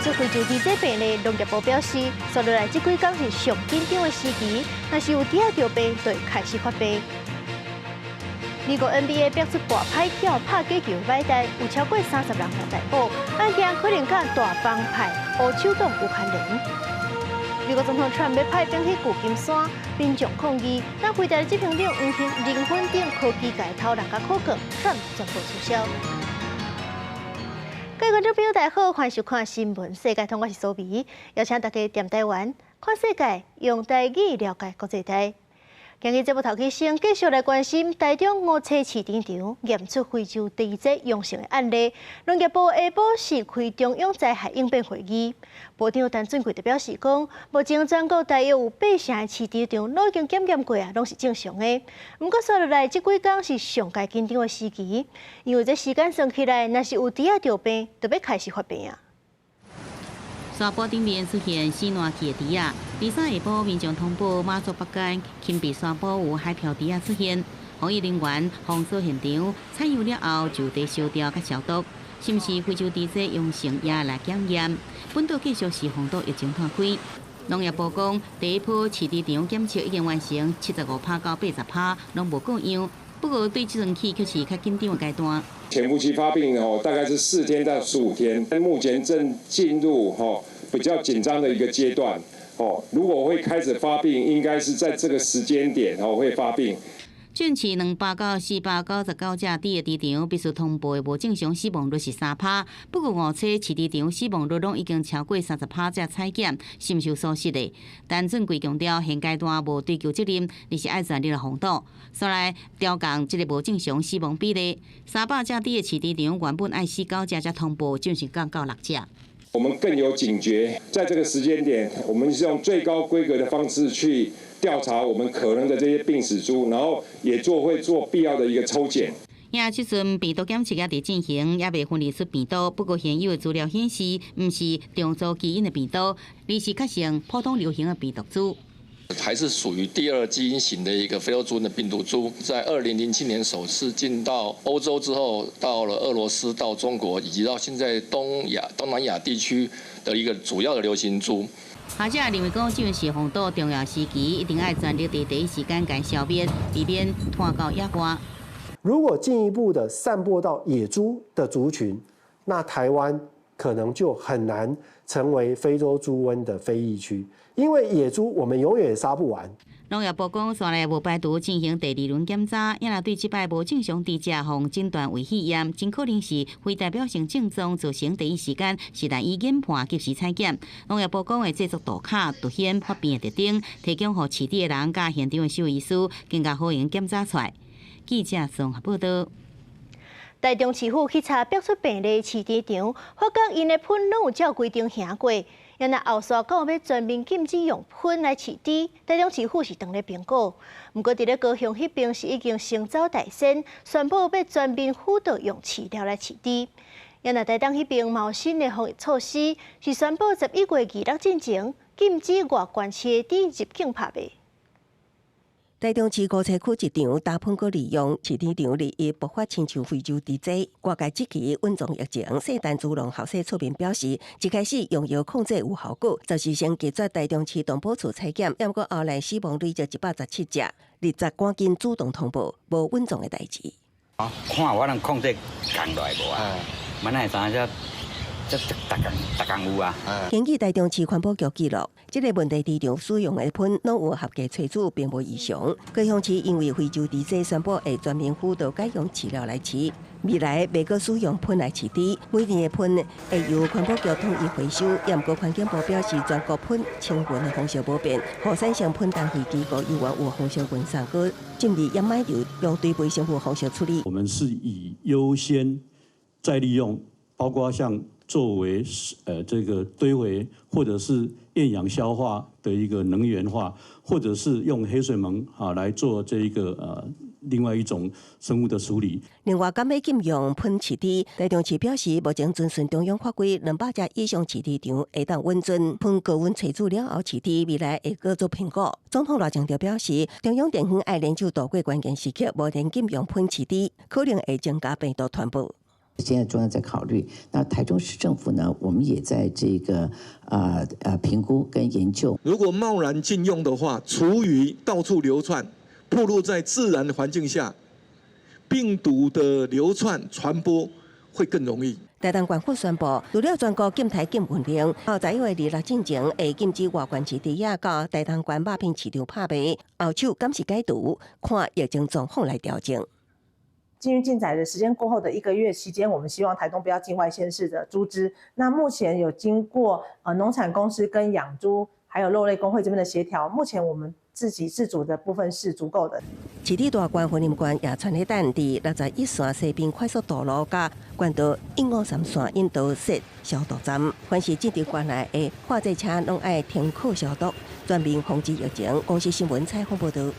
出非洲豬這病例，農業部表示，紲落來這幾工是上緊張的時期，若是有豬仔著病，就會開始發病。美國 NBA 爆出大歹叫拍假球擺代，有超過30人予逮捕，案件可能佮大幫派黑手黨有牽連。美國總統川普欲派兵去舊金山，民眾抗議，但輝達執行長黃仁勳等科技界頭人共苦勸，川普全部取消。各位觀眾朋友，大家好，歡迎收看新聞世界通，我是蘇美，邀請大家踮台灣看世界，用台語了解國際大。今日節目頭起先繼續來關心台中梧棲飼豬場驗出非洲豬瘟陽性的案例。農業部下晡是開中央災害應變會議，部長陳俊貴就表示講，目前全國大約有八成的飼豬場攏已經檢驗過啊，攏是正常的。毋過紲落來這幾工是上蓋緊張的時期，因為這時間算起來，若是有豬仔著病，就欲開始發病啊。山坡頂面出現死爛去的豬仔，23下晡民眾通報馬祖北竿芹壁山坡有海漂豬仔出現，防疫人員封鎖現場，採樣了後就地燒掉佮消毒，是毋是非洲豬瘟陽性也來檢驗。本島繼續是防堵疫情拖開。農業部講，第一波飼豬場檢測已經完成75%到80%，攏無過樣。不過對這陣起卻是較緊張的階段。潛伏期發病哦，大概是4天到15天，目前正進入吼比較緊張的一個階段哦。如果會開始發病，應該是在這個時間點哦會發病。全市29499隻豬的豬場必須通報的無正常死亡率是3趴，不過梧棲飼豬場死亡率攏已經超過30趴，才採檢是毋是有疏失的？陳俊貴強調，現階段無追究責任，而是愛全力來防堵。紲來調降這个無正常死亡比例，300隻豬的飼豬場原本愛死九隻才通報，正式降到六隻。我們更有警覺，在這個時間點，我們是用最高規格的方式去調查我們可能的這些病死豬，然後也會做必要的一個抽檢。也這陣病毒檢測也佇進行，猶未分離出病毒。不過現有的資料顯示，毋是重組基因的病毒，而是較像普通流行的病毒株。還是屬於第二基因型的一個非洲豬瘟的病毒株，在2007年首次進到歐洲之後，到了俄羅斯、到中國，以及到現在東亞、東南亞地區的一個主要的流行株。學者認為講，這陣是防堵重要時期，一定愛全力佇第一時間共消滅，避免拖到野外。如果進一步的散播到野豬的族群，那台灣可能就很難成為非洲豬瘟的非疫區，因為野豬我們永遠也殺不完。農業部講，紲來無排除進行第二輪檢查，也若對這擺無正常豬隻予診斷為肺炎，真可能是非代表性症狀造成第一時間是難以研判及時採檢。農業部講會製作圖卡，凸顯發病的特徵，提供予飼豬的人佮現場的獸醫師更加好用檢查出來。記者綜合報道。台中市府去查爆出病例飼豬場，發覺𪜶的噴攏有照規定行過，也若後續閣欲全面禁止用噴來飼豬，台中市府是當咧評估。毋過佇咧高雄彼邊是已經先走在先，宣布欲全面輔導用飼料來飼豬。也若台東彼邊嘛有新的防疫措施，是宣布11月26進前禁止外縣市的豬入境拍賣。台中市梧棲區一場打噴閣利用飼豬場21爆發親像非洲豬瘟，外界質疑隱藏疫情。聖誕豬農學生出面表示，一開始用藥控制有效果，就是先拒絕台中市動保處採檢，毋過後來死亡累積117隻，20趕緊主動通報，無隱藏的代誌。看我能控制降落來無啊？嘛哪會知影這這這逐工逐工有啊？根據台中市環保局記錄，這个問題豬場使用的噴攏有合格採取，並無異常。高雄市因為非洲豬瘟宣布會全面輔導改用飼料來飼，未來袂閣使用噴來飼豬，每年的噴會由環保局統一回收。也毋過環境部表示，全國噴清運的方式無變，予產生噴單位機構猶原有方式運送，閣進入掩埋場用堆肥生物方式處理。我們是以優先再利用，包括像作為這個堆肥，或者是厭氧消化的一個能源化，或者是用黑水虻啊來做這一個另外一種生物的處理。另外，敢欲禁用噴飼豬，台中市表示，目前遵循中央法規，200隻以上飼豬場會當允准噴高溫萃取了後飼豬，未來會閣做評估。總統賴清德表示，中央政府愛聯手渡過關鍵時刻，無然禁用噴飼豬，可能會增加病毒傳播。現在中央在考慮，那台中市政府呢，我們也在這個評估跟研究。如果貿然禁用的話，廚餘到處流竄，暴露在自然環境下，病毒的流竄傳播會更容易。台東縣府宣布，除了全國禁刣禁運令，到11月26進前會禁止外縣市豬仔到台東縣肉品市場拍賣，後手敢是解除，看疫情狀況來調整。禁運禁宰的時間過後的一個月期間，我們希望台東不要進外縣市的豬隻。那目前有經過農產公司跟養豬還有肉類工會這邊的協調，目前我們自給自足的部分是足夠的。市佇大觀雲林縣也傳咧等佇61線西濱快速道路佮縣道153線引導設消毒站，凡是進入縣內的貨載車攏愛停靠消毒，全面防止疫情。公視新聞採訪報導。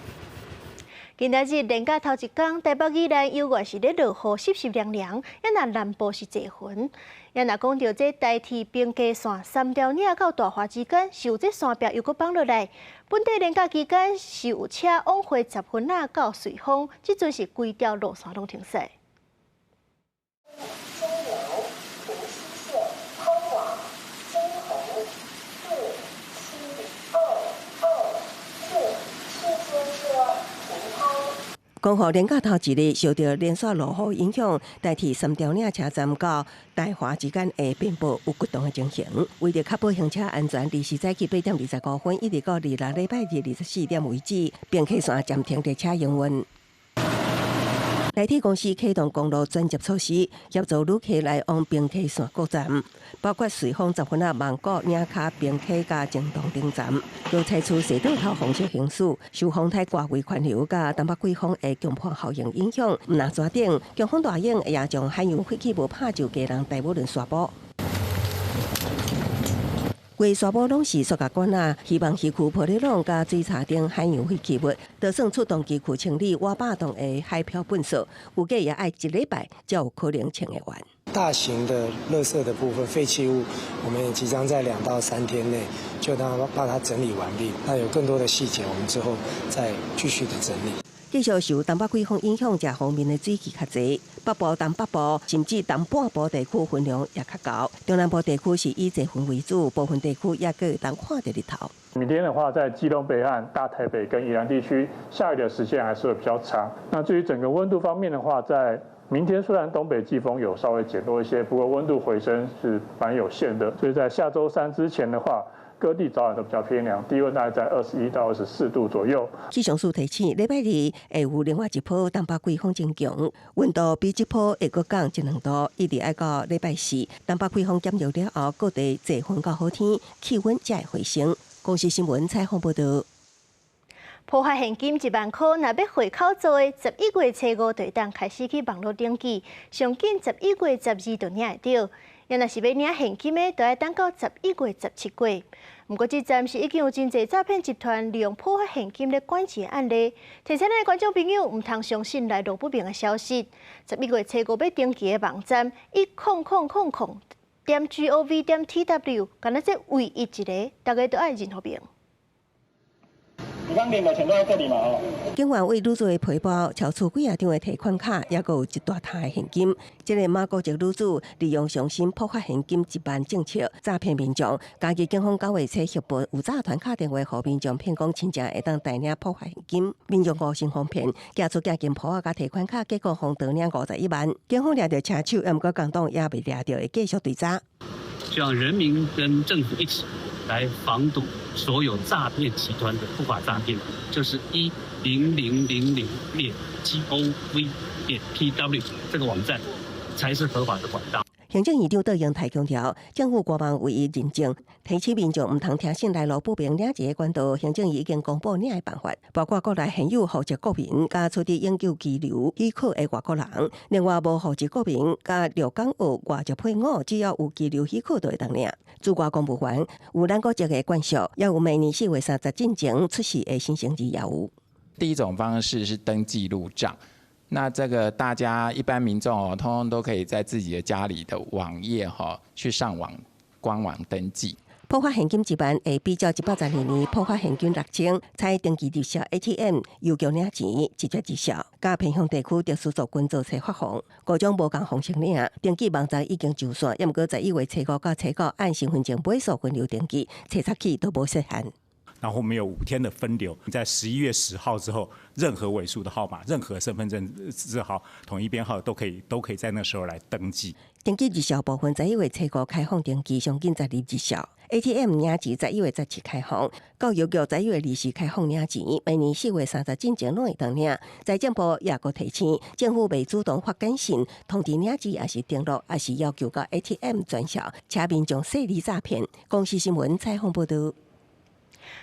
今仔日連假頭一工，台北宜蘭猶原是咧落雨，濕濕涼涼。抑若南部是濟雲。抑若講著這台鐵平溪線三貂嶺到大華之間，是有這山壁又閣放落來。本地連假期間是有車往回10分仔到瑞芳，這陣是規條路線攏停駛。光復連假頭一日，受著連續落雨影響，台鐵三貂嶺車站到大華之間的遍布有掘洞的情形。為著確保行車安全，二時早起8點25分，一直到26禮拜日24點為止，平溪線暫停列車營運。台鐵公司啟動公路轉接措施，協助旅客來往平溪線各站，包括瑞芳十分仔、望鼓、嶺跤、平溪佮前洞等站，閣採取隧道頭方式行駛。受風颱外圍環流佮東北季風的強迫效應影響，毋但山頂強風大湧也將海洋廢棄物拍就基隆大武崙沙埔。規沙埔攏是塑膠管仔，希望漁區玻璃籠佮水槽頂海洋廢棄物，就算出動機具清理500噸的海漂糞掃，預計也愛一禮拜才有可能清得完。大型的垃圾的部分廢棄物，我們也即將在2到3天內就讓把它整理完畢。那有更多的細節，我們之後再繼續的整理。繼續受東北季風影響，這方面的水汽較濟，北部、東北部甚至東半部地區雲量也較高。中南部地區是以濟雲為主，部分地區也閣會當看著日頭。明天的話，在基隆北岸、大台北跟宜蘭地區，下雨的時間還是會比較長。那至於整個溫度方面的話，在明天雖然東北季風有稍微減弱一些，不過溫度回升是蠻有限的。所以在下週三之前的話，各地早晚都比較偏涼，低溫大概在21到24度左右。氣象署提醒，禮拜二會有另外一波東北季風增強，溫度比這波會閣降一兩度，一直愛到禮拜四，東北季風減弱了後，各地濟雲到好天，氣溫才會回升。公視新聞採訪報導。普發現金1萬箍，若欲匯口做的，11月初5就會當開始去網路登記，上緊11月12就領會著。若是欲領現金的，就愛等到11月17過。毋過，這暫時已經有真濟詐騙集團利用普發現金咧管錢案例，提醒咱的觀眾朋友毋通相信來路不明的消息。11月初5欲登記的網站1000.gov.tw，敢若這唯一一个，大家都愛認予明。你剛領的錢都在這裡嘛？哦。警員為女子的皮包搜出幾仔張的提款卡，抑閣有一大沓的現金。這个馬國籍女子利用上新普發現金1萬政策詐騙民眾。嘉義警方9月初協報有詐團敲電話予民眾騙講親情會當代領普發現金，民眾誤信哄騙，寄出現金簿仔佮提款卡，結果予盜領51萬。警方掠著車手，毋過共黨也未掠著，會繼續追查。希望人民跟政府一起來防堵所有詐騙集團的不法詐騙，就是1000.gov.tw 這個網站才是合法的管道。行政院長杜英台強調，政府官網唯一認證，提醒民眾毋通聽信來路不明領錢的管道。行政院已經公布領的辦法，包括國內現有戶籍國民，佮取得永久居留許可的外國人；另外無戶籍國民佮留港澳外籍配偶，只要有居留許可就會當領。駐外公務員有咱國籍的眷屬，也有明年4月30進前出世的新生兒也有。第一種方式是登記入賬。那這個大家一般民眾哦，通通都可以在自己的家裡的網頁哈去上網官網登記。破發現金1萬，會比照112年破發現金6000，採登記入帳 ATM 郵局領錢，直接入帳。佮偏鄉地區特殊族群做冊發放，五種無仝方式領。登記網站已經上線，猶毋過11月初5到初九按身份證尾數分流登記，初七起都無設限。然後我們有5天的分流，在11月10號之後，任何尾數的號碼、任何身份證字號、統一編號都可以在那時候來登記。登記入帳部分，11月初5開放登記，上緊12入帳。ATM 領錢11月17開放，到郵局11月20開放領錢。明年4月30進前攏會當領。財政部也閣提醒，政府袂主動發簡訊通知領錢，抑是登錄，抑是要求到 ATM 轉帳，請民眾細膩詐騙。公視新聞採訪報導。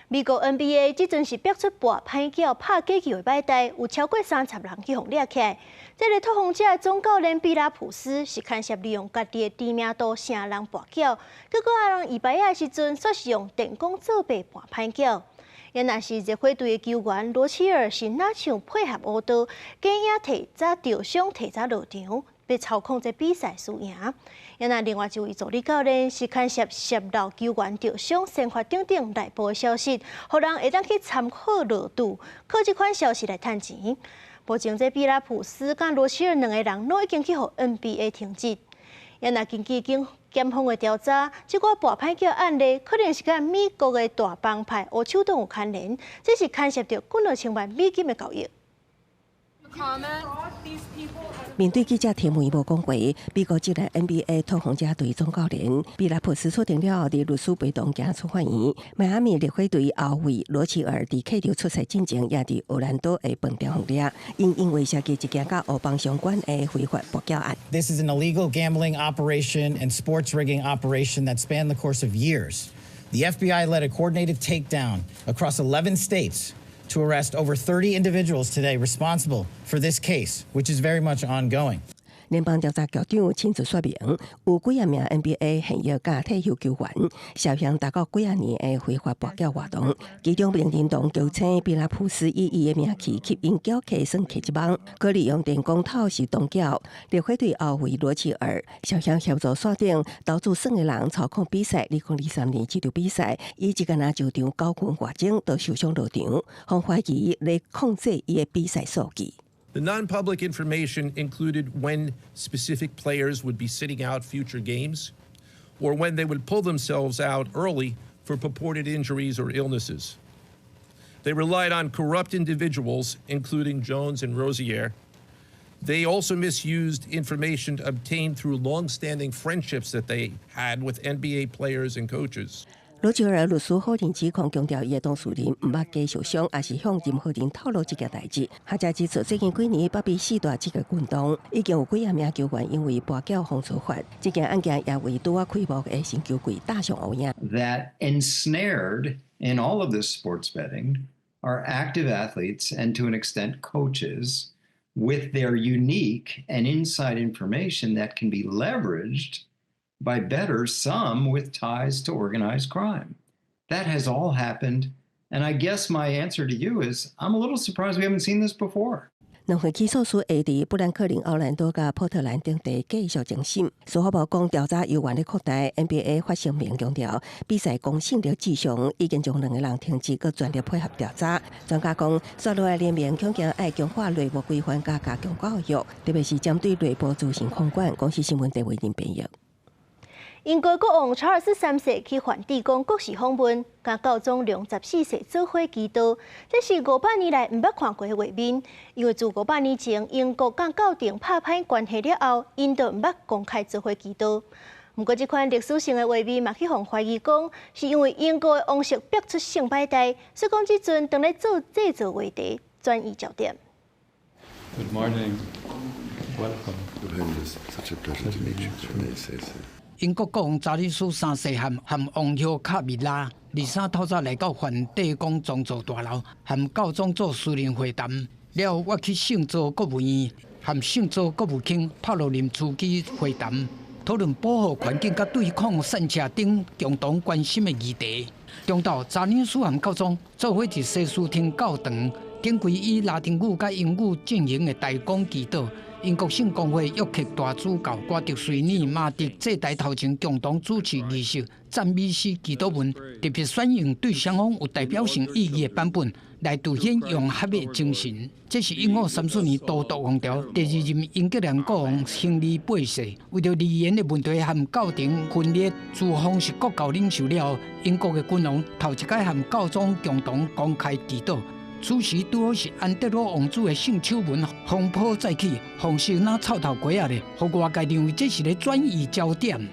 美國 NBA 這陣是爆出跋歹轎拍假球的擺代，有超過30人去予掠起來。這个拓荒者總教練比拉普斯是牽涉利用家己的知名度成人跋轎，結果予人移牌仔的時陣，煞是用電工作弊跋歹轎。也若是熱火隊的球員羅齊爾是若像配合烏道，假影提早受傷，提早落場，欲操控這比賽輸贏。也若另外一位助理教練是牽涉泄露球員受傷、生活等等內部的消息，予人會當去參考落注，靠這款消息來趁錢。目前這比拉普斯佮羅齊爾兩個人攏已經去予 NBA 停職。也若根據經檢方的調查，這個跋歹轎案例可能是佮美國的大幫派黑手黨有牽連，這是牽涉著幾兩千萬美金的交易。面對記者提問，無講話。美國職業 NBA 拓荒者隊總教練比拉普斯出庭了後，佇律師陪同行出法院。邁阿密熱火隊後衛羅齊爾佇客場出賽進前，也佇奧蘭多的飯店予掠，𪜶因為涉及一件佮黑幫相關的非法博繳案。 This is an illegal gambling operation and sports rigging operation that spanned the course of years. The FBI led a coordinated takedown across 11 states to arrest over 30 individuals today responsible for this case, which is very much ongoing. 聯邦調查局長親自說明，有幾仔名 NBA 現役佮退休球員涉嫌達到幾仔年的非法博繳活動，其中名人堂球星比拉普斯以伊的名氣吸引繳客耍客一網，閣利用電工透視擋繳。熱火隊後衛羅齊爾涉嫌協助線頂投注耍的人操控比賽，2023年這場比賽，伊一工仔上場9分外鐘就受傷落場，予懷疑咧控制伊的比賽數據。 The non-public information included when specific players would be sitting out future games or when they would pull themselves out early for purported injuries or illnesses. They relied on corrupt individuals, including Jones and Rozier. They also misused information obtained through long-standing friendships that they had with NBA players and coaches. 羅齊爾律師否認指控，強調伊的當事人毋捌假受傷，抑是向任何人透露這件代誌。學者指出，最近幾年北美四大職業運動已經有幾仔名球員因為博繳予處罰，這件案件也為拄仔開幕的新球季打上烏影。 That ensnared in all of this sports betting are active athletes and to an extent coaches with their unique and inside information that can be leveraged by bettors, some with ties to organized crime. That has all happened. And I guess my answer to you is I'm a little surprised we haven't seen this before. 兩份起訴書會佇布蘭克林、奧蘭多佮波特蘭等地繼續偵審。司法部講調查猶原咧擴大，NBA 發聲明強調比賽公信力至上，已經將兩个人停職，閣全力配合調查。專家講，紲落來聯盟恐驚愛強化內部規範，佮加強教育，特別是針對內部資訊控管。公視新聞鄭偉仁編譯。英國國王查爾斯三世去梵蒂岡國事訪問，佮教宗良十四世做伙祈禱，這是500年來毋捌看過的畫面。因為自500年前英國佮教廷拍歹關係了後，𪜶就毋捌公開做伙祈禱。毋過這款歷史性的畫面嘛，去予懷疑講，是因為英國的王室爆出性擺代，所以講這陣當咧做製造話題，轉移焦點。 Good morning. Welcome. Such a pleasure to meet you. 英國國王查理斯三世和王后卡米拉，23透早來到梵蒂岡宗座大樓，和教宗做私人會談。了後，我去聖座國務院，和聖座國務卿帕羅林樞機會談，討論保護環境佮對抗散赤等共同關心的議題。中晝，查理斯和教宗做伙佇西斯汀教堂，頂規以拉丁語佮英語進行的大公祈禱。英國聖公會約克大主教瓜德瑞爾嘛佇祭台頭前共同主持儀式，讚美詩祈禱文，特別選用對雙方有代表性意義的版本來凸顯融合的精神。這是1534年都鐸王朝第二任英格蘭國王亨利八世，為著語言的問題和教廷分裂，自封是國教領袖了後，英國的君王頭一擺和教宗共同公開祈禱。此時拄好是安德魯王子的性醜聞風波再起，皇室若臭頭雞仔咧，予外界認為這是咧轉移焦點。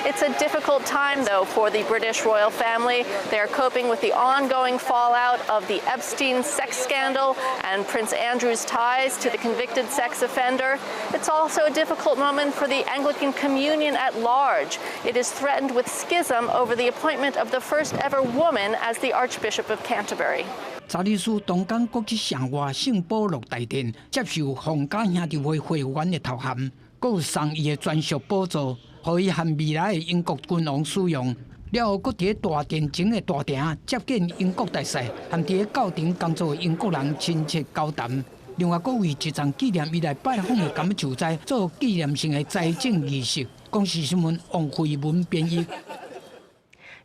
It's a difficult time, though, for the British royal family. They are coping with the ongoing fallout of the Epstein sex scandal and Prince Andrew's ties to the convicted sex offender. It's also a difficult moment for the Anglican Communion at large. It is threatened with schism over the appointment of the first ever woman as the Archbishop of Canterbury. 查理斯當工閣去聖瓦聖保祿大殿接受皇家兄弟會會員的頭銜，閣有送伊的專屬寶座，予伊和未來的英國君王使用。了後，閣佇大殿前的大廳接見英國大使，和佇咧教廷工作的英國人親切交談。另外，閣為一叢紀念伊來拜訪的柑仔樹栽做紀念性的栽種儀式。公視新聞王慧文編譯。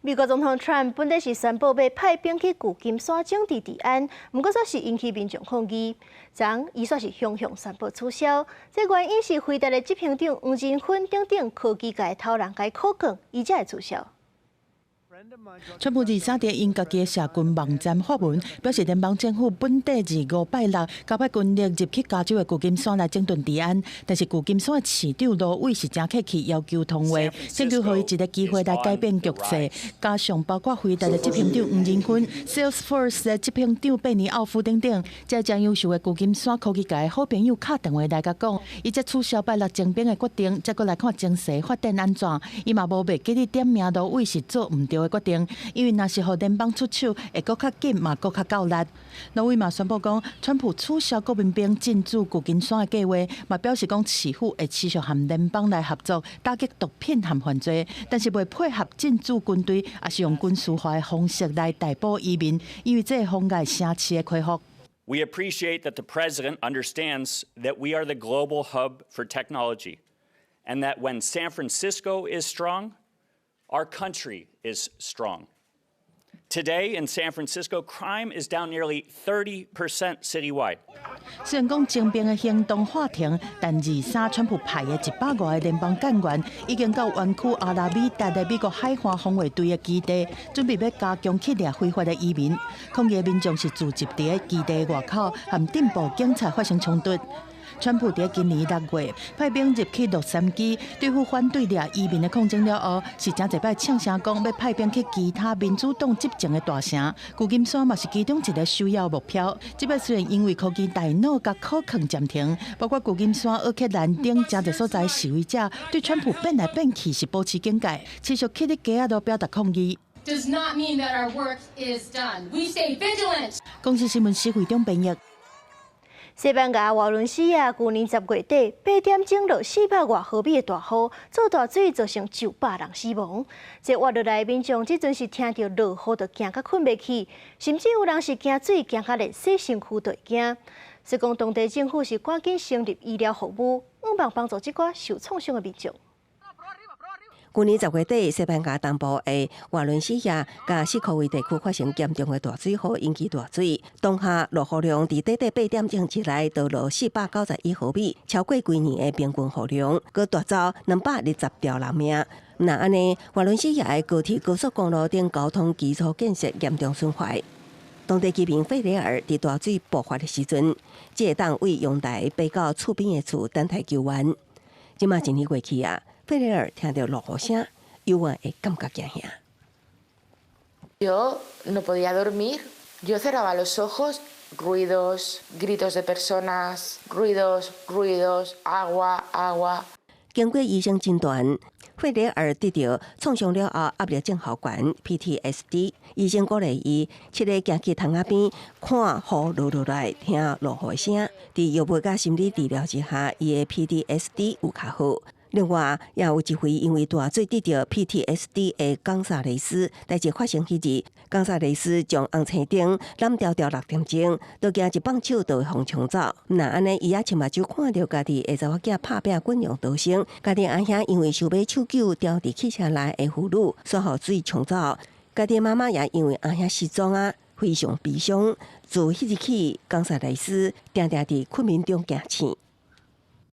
美國總統川普本來是宣布欲派兵去舊金山整治治安，毋過煞是引起民眾抗議。昨伊煞是雄雄宣布取消，這原因是輝達的執行長黃仁勳等等科技界頭人共伊苦勸，伊才會取消。川普23佇𪜶家己的社群網站發文，表示聯邦政府本底二五拜六交派軍力入去加州的舊金山來整頓治安，但是舊金山的市長盧偉是誠客氣，要求通話，請求予伊一個機會來改變局勢。加上包括輝達的執行長黃仁勳、Salesforce 的執行長貝尼奧夫等等，這誠優秀的舊金山科技界的好朋友敲電話來共講，伊才取消拜六徵兵的決定，才閣來看情勢發展按怎。伊嘛無袂記得點名盧偉是做毋著的決定，因為若是予聯邦出手，會閣較緊嘛，閣較夠力。盧偉嘛宣布講，川普取消國民兵進駐舊金山的計劃，嘛表示講市府會持續和聯邦來合作，打擊毒品和犯罪，但是袂配合進駐軍隊，抑是用軍事化的方式來逮捕移民，因為這會妨礙城市的恢復。 We appreciate that the president understands that we are the global hub for technology, and that when San Francisco is strong, our country is strong. Today in San Francisco, crime is down nearly 30% citywide. 雖然講徵兵的行動喊停，但23川普派的100外個聯邦幹員已經到灣區阿拉米達的美國海岸防衛隊的基地，準備欲加強去掠非法的移民。抗議的民眾是聚集佇基地外口，和鎮暴警察發生衝突。川普佇今年6月派兵入去洛杉磯對付反對掠移民的抗爭了後，是誠濟擺嗆聲講欲派兵去其他民主黨執政的大城，舊金山嘛是其中一個首要目標。這擺雖然因為科技大腦共苦勸暫停，包括舊金山、奧克蘭等誠濟所在示威者對川普變來變去是保持警戒，持續去佇街仔路表達抗議。 Does not mean that our work is done. We stay vigilant. 公視新聞施惠中編譯。西班牙瓦倫西亞舊年10月底8點鐘落400外毫米的大雨，做大水造成900人死亡。這活落來民眾這陣是聽著落雨就驚甲睏袂去，甚至有人是驚水驚甲連洗身軀都會驚。所以講當地政府是趕緊成立醫療服務，向望幫助這寡受創傷的民眾。舊年10月底，西班牙東部的瓦倫西亞佮西科維地區發生嚴重的大水雨，引起大水。當下落雨量佇短短8點鐘之內，就落491毫米，超過規年的平均雨量，閣奪走220條人命。若按呢，瓦倫西亞的高鐵、高速公路等交通基礎建設嚴重損壞。當地居民費雷爾佇大水爆發的時陣，才會當對陽台爬到厝邊的厝等待救援。這馬一年過去啊。費雷爾聽著落雨聲，猶原會感覺驚嚇。 Yo no podía dormir, yo cerraba los ojos, ruidos, gritos de personas, ruidos, ruidos, agua, agua。經過醫生診斷，費雷爾得著創傷了後壓力症候群（PTSD）。醫生鼓勵伊，試咧行去窗仔邊看雨落落來，聽落雨聲。佇藥物佮心理治療之下，伊的 PTSD 有較好。另外，也有一位因為大水得著 PTSD 的岡薩雷斯，代誌發生彼日，岡薩雷斯將紅青燈攬牢牢6點鐘，都驚一放手就會予沖走。毋但按呢，伊猶親目睭看著家己的查某囝拍拚滾用逃生，家己阿兄因為想欲搶救牢佇汽車內的婦女，煞予水沖走。家己媽媽也因為阿兄失蹤啊，非常悲傷。自彼日起，岡薩雷斯定定佇困眠中驚醒。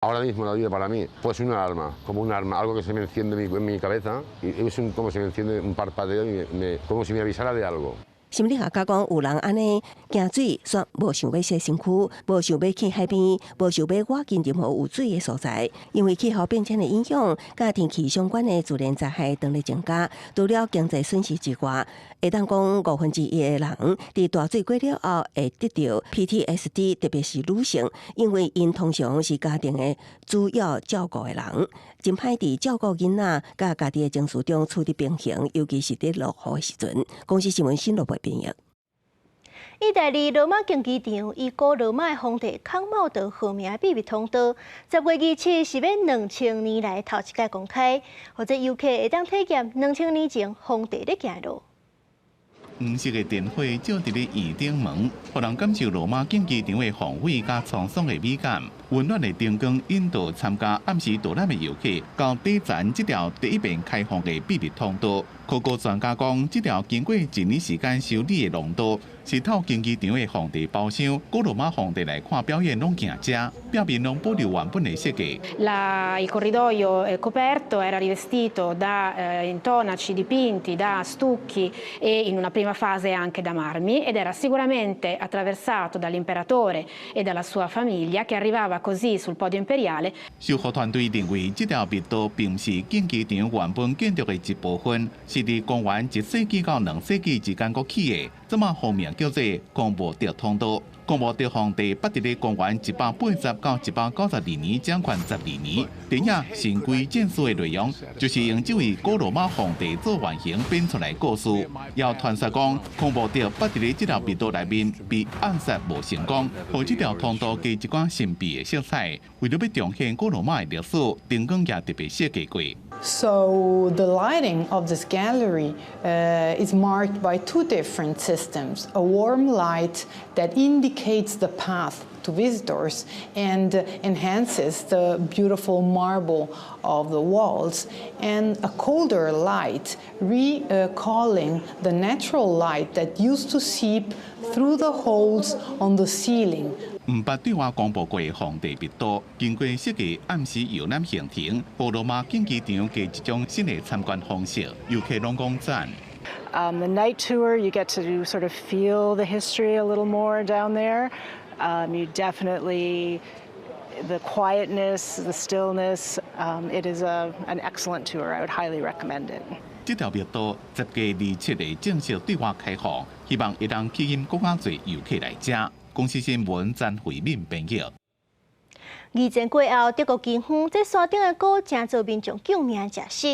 Ahora mismo la vida para mí, pues un alarma, como un arma, algo que se me enciende en mi cabeza y es como se me enciende un parpadeo y como si me avisara de algo. 心理學家講，有人按呢驚水，煞無想欲洗身軀，無想欲去海邊，無想欲倚近任何有水的所在，因為氣候變遷的影響，佮天氣相關的自然災害當咧增加，除了經濟損失之外，會當講1/5的人佇大水過了後會得著 PTSD，特別是女性，因為𪜶通常是家庭的主要照顧的人，真歹佇照顧囡仔佮家己的情緒中取得平衡，尤其是佇落雨的時陣。公視新聞新羅編譯。意大利羅馬競技場以古羅馬的皇帝康茂德號名的秘密通道，10月27是欲2000年來頭一擺公開，予這遊客會當體驗2000年前皇帝咧行的路。黃色的燈火照佇咧圓頂門，予人感受羅馬競技場的宏偉佮滄桑的美感。溫暖的燈光引導參加暗時導覽的遊客到底層這條第一遍開放的秘密通道。考古專家講，這條經過一年時間修理的廊道，是透競技場的皇帝包廂，古羅馬皇帝來看表演攏行遮，表面攏保留原本的設計。 Il corridoio coperto era rivestito da intonaci dipinti, da stucchi e in una prima fase anche da marmi ed era sicuramente attraversato dall'imperatore e dalla sua famiglia che arrivava così sul podio imperiale. 修復團隊認為，這條密道並毋是競技場原本建築的一部分，是佇公元1世紀到2世紀之間閣起的，這馬號名叫做康莫德通道。康莫德皇帝捌佇咧公元180到192年掌權12年。電影《神鬼戰士》的內容就是用這位古羅馬皇帝做原型編出來故事。也有傳說講，康莫德捌佇咧這條密道內面被暗殺無成功，予這條通道加一寡神秘的色彩。為著欲重現古羅馬的歷史，燈光也特別設計過。 So the lighting of this gallery is marked by two different systems: a warm light that indicates the path to visitors and enhances the beautiful marble of the walls, and a colder light recalling the natural light that used to seep through the holes on the ceiling. 毋捌對外公布過的皇帝密道，經過設計暗時遊覽行程，予羅馬競技場加一種新的參觀方式，遊客攏講讚。 The night tour, you get to sort of feel the history a little more down there. You definitely, the quietness, the stillness, it is an excellent tour. I would highly recommend it. 這條密道10月27日正式對外開放，希望會當吸引閣較濟遊客來遮。公視新聞詹慧敏編譯。二戰過後，德國饑荒，這山頂的菇成做民眾救命的食食。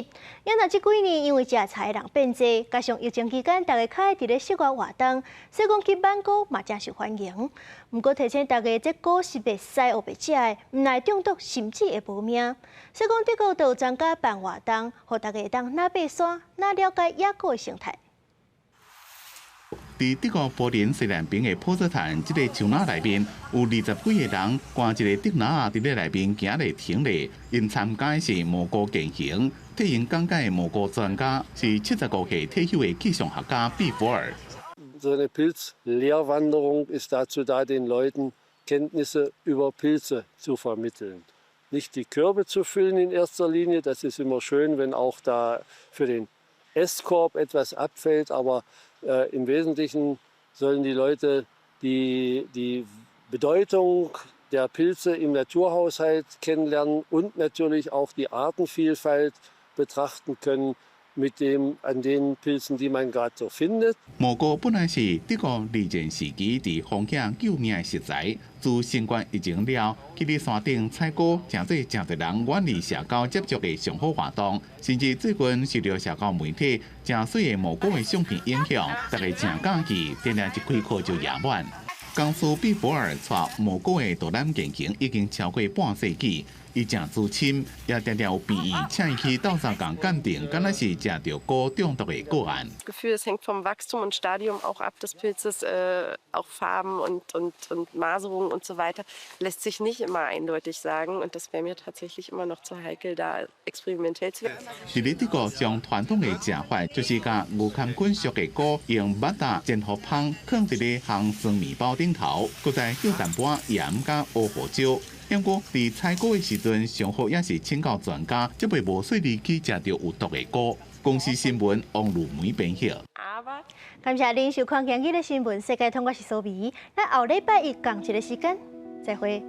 也若這幾年因為食菜的人變濟，加上疫情期間，大家較愛佇咧室外活動，所以講去挽菇嘛誠受歡迎。毋過提醒大家，這菇是袂使烏白食的，毋但中毒，甚至會無命。所以講德國就有專家辦活動，予大家會當若爬山，若了解野菇的生態。佇德國柏林西南邊的波茨坦這個樹林內面，有20幾個人掛一个竹籃仔佇咧內面行咧停咧。𪜶參加的是蘑菇健行，替𪜶講解的蘑菇專家是75歲退休的氣象學家畢福爾。 So eine Pilzlehrwanderung ist dazu da, den Leuten Kenntnisse über Pilze zu vermitteln. Nicht die Körbe zu füllen in erster Linie, das ist immer schön, wenn auch da für den Esskorb etwas abfällt, aber im Wesentlichen sollen die Leute die Bedeutung der Pilze im Naturhaushalt kennenlernen und natürlich auch die Artenvielfalt betrachten können mit dem, an den Pilzen, die man gerade so findet. 蘑菇本來是德國二戰時期佇荒野救命的食材，自新冠疫情了，去佇山頂採菇，成做誠濟人遠離社交接觸的上好活動。甚至最近受著社交媒體誠媠的蘑菇的相片影響，大家誠佮意，定定一開課就額滿。講師畢福爾帶蘑菇的導覽健行已經超過半世紀，伊誠資深，也定定有病院請伊去鬥相共鑑定，敢若是食著菇中毒的個案。 Gefühl, es hängt vom Wachstum und Stadium auch ab des Pilzes, auch Farben und Maserungen und so weiter, lässt sich nicht immer eindeutig sagen. Und das wäre mir tatsächlich immer noch zu heikel, da experimentell zu werden. 佇咧德國上傳統的食法，就是共牛肝菌屬的菇用肉仔煎予芳，囥佇咧烘酸麵包頂頭，閣再撒淡薄仔鹽佮烏胡椒。不過佇採菇的時陣，上好也是請教專家，才袂無細膩去食著有毒的菇。公視新聞王如梅編譯。感謝您收看今日的新聞世界通，我是蘇美。咱後禮拜一仝一个時間，再會。